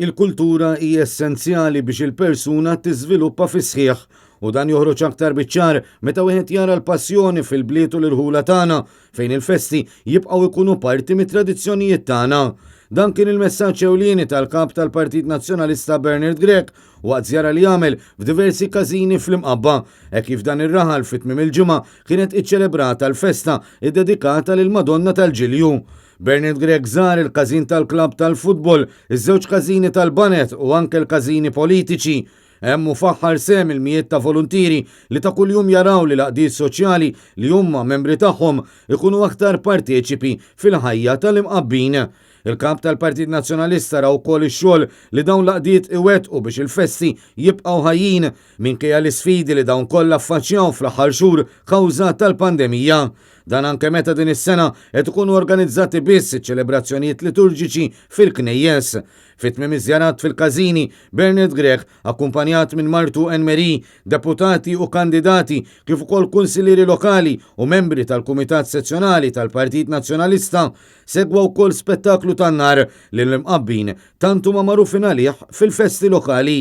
Il-kultura hi essenzjali biex il-persuna tiżviluppa fis-sħiħ u dan joħroġ aktar biċ-ċar meta wieħed jara l-passjoni fil-bliet u l-irħula tagħna fejn il-festi jibqgħu jkunu parti mit-tradizzjonijiet tagħna. Dan kien il-messaġġ ewlieni tal-Kap tal-Partit Nazzjonalista Bernard Grech waqt żjara li għamel f'diversi każini fl-Imqabba, hekk kif dan ir-raħal fi tmiem il-ġimgħa kienet iċċelebrata l-festa ddedikata lill-Madonna tal-Ġilju. Bernard Grech żar il-każin tal-klabb tal-futbol, iż-żewġ każini tal-baned u anke l-każini politiċi. Hemm hu faħħar sehem il-mijiet ta' voluntieri li ta' kuljum jaraw li l-għaqdiet soċjali li huma membri tagħhom ikunu aktar parteċipi fil-ħajja tal-Imqabbin. Il-Kap tal-Partit Nazzjonalista ra wkoll ix-xogħol li dawn l-għaqdiet iwettqu biex il-festi jibqgħu ħajjin minkejja l-isfidi li dawn kollha ffaċċjaw fl-aħħar xhur kawża tal-pandemija. Dan anke meta din is-sena qed ikunu organizzati biss iċ-ċelebrazzjonijiet liturġiċi fil-knejjes. Fi tmiem iż-żjarat fil-każini, Bernard Grech, akkumpanjat minn martu Anne Marie, deputati u kandidati kif ukoll kunsillieri lokali u membri tal-Kumitat Sezzjonali tal-Partit Nazzjonalista, segwa wkoll spettaklu tan-nar li l-Imqabbin tant huma magħrufin għalih fil-festi lokali.